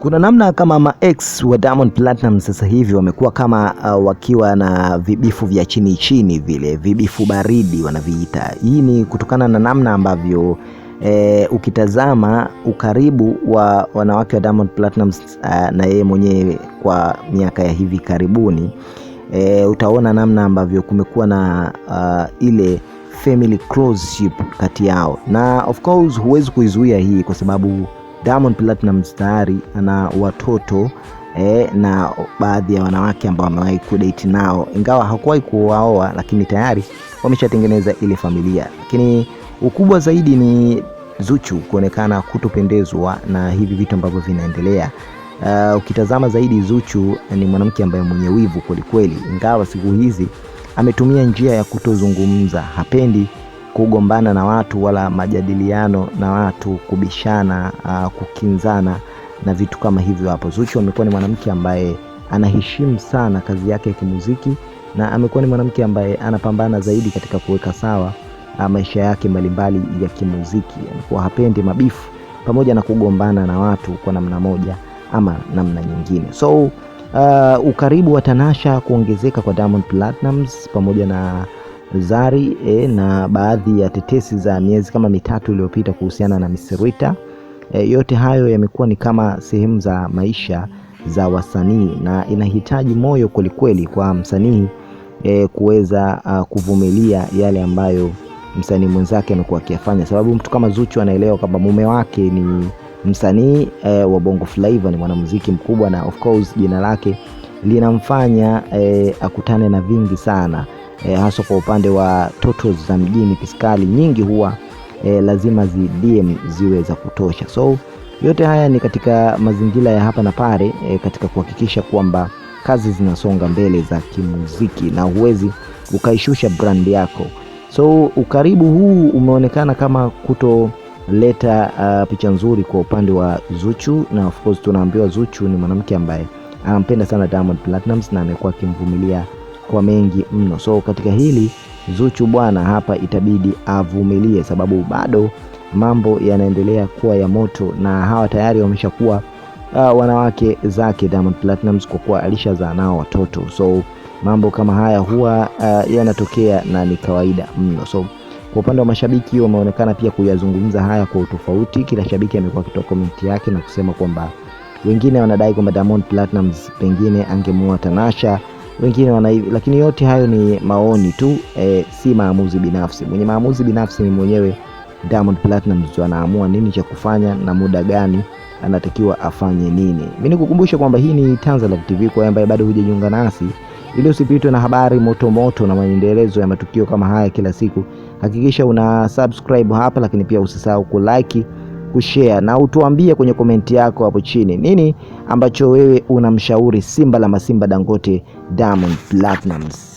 Kuna namna kama ma ex wa Diamond Platnumz sasa hivi wamekuwa kama wakiwa na vibifu vya chini chini vile, vibifu baridi wanaviita. Hii ni kutokana na namna ambavyo ukitazama ukaribu wa wanawake wa Diamond Platnumz na yeye mwenyewe kwa miaka ya hivi karibuni, utaona namna ambavyo kumekuwa na ile family closeship kati yao, na of course huwezi kuizuia hii kwa sababu Diamond Platnumz tayari ana watoto na baadhi ya wanawake ambao wamewahi kudate nao, ingawa hakuwahi kuwaoa, lakini tayari wameshatengeneza ile familia. Lakini ukubwa zaidi ni Zuchu kuonekana kutopendezwa na hivi vitu ambavyo vinaendelea. Ukitazama zaidi Zuchu ni mwanamke ambaye mwenye wivu kwelikweli, ingawa siku hizi ametumia njia ya kutozungumza, hapendi kugombana na watu wala majadiliano na watu, kubishana, kukinzana na vitu kama hivyo. Hapo Zuchu amekuwa ni mwanamke ambaye anaheshimu sana kazi yake ya kimuziki na amekuwa ni mwanamke ambaye anapambana zaidi katika kuweka sawa maisha yake mbalimbali ya kimuziki. Amekuwa hapendi mabifu pamoja na kugombana na watu kwa namna moja ama namna nyingine. So ukaribu wa Tanasha kuongezeka kwa Diamond Platnumz pamoja na Zari na baadhi ya tetesi za miezi kama mitatu iliyopita kuhusiana na Miss Rita, yote hayo yamekuwa ni kama sehemu za maisha za wasanii na inahitaji moyo kwelikweli kwa msanii kuweza kuvumilia yale ambayo msanii mwenzake amekuwa akiyafanya, sababu mtu kama Zuchu anaelewa kwamba mume wake ni msanii wa Bongo Flava, ni mwanamuziki mkubwa na of course jina lake linamfanya akutane na vingi sana, haswa kwa upande wa totos za mjini. Piskali nyingi huwa lazima zi DM ziwe za kutosha. So yote haya ni katika mazingira ya hapa na pale, katika kuhakikisha kwamba kazi zinasonga mbele za kimuziki na huwezi ukaishusha brand yako. So ukaribu huu umeonekana kama kutoleta picha nzuri kwa upande wa Zuchu, na of course tunaambiwa Zuchu ni mwanamke ambaye anampenda sana Diamond Platnumz na amekuwa akimvumilia kwa mengi mno. So katika hili Zuchu bwana hapa itabidi avumilie, sababu bado mambo yanaendelea kuwa ya moto na hawa tayari wameshakuwa wanawake zake Diamond Platnumz kwa kuwa alishazaa nao watoto. So mambo kama haya huwa yanatokea na ni kawaida mno. So kwa upande wa mashabiki wameonekana pia kuyazungumza haya kwa utofauti. Kila shabiki amekuwa akitoa komenti yake na kusema kwamba wengine wanadai kwamba Diamond Platnumz pengine angemuoa Tanasha, wengine wana hivi, lakini yote hayo ni maoni tu, si maamuzi binafsi. Mwenye maamuzi binafsi ni mwenyewe Diamond Platnumz, anaamua nini cha kufanya na muda gani anatakiwa afanye nini. Mimi nikukumbusha kwamba hii ni Tanzalive TV, kwa ambaye bado hujajiunga nasi, ili usipitwe na habari moto moto na maendelezo ya matukio kama haya kila siku, hakikisha una subscribe hapa, lakini pia usisahau kulike, kushare na utuambie kwenye komenti yako hapo chini nini ambacho wewe unamshauri Simba la Masimba Dangote Diamond Platnumz.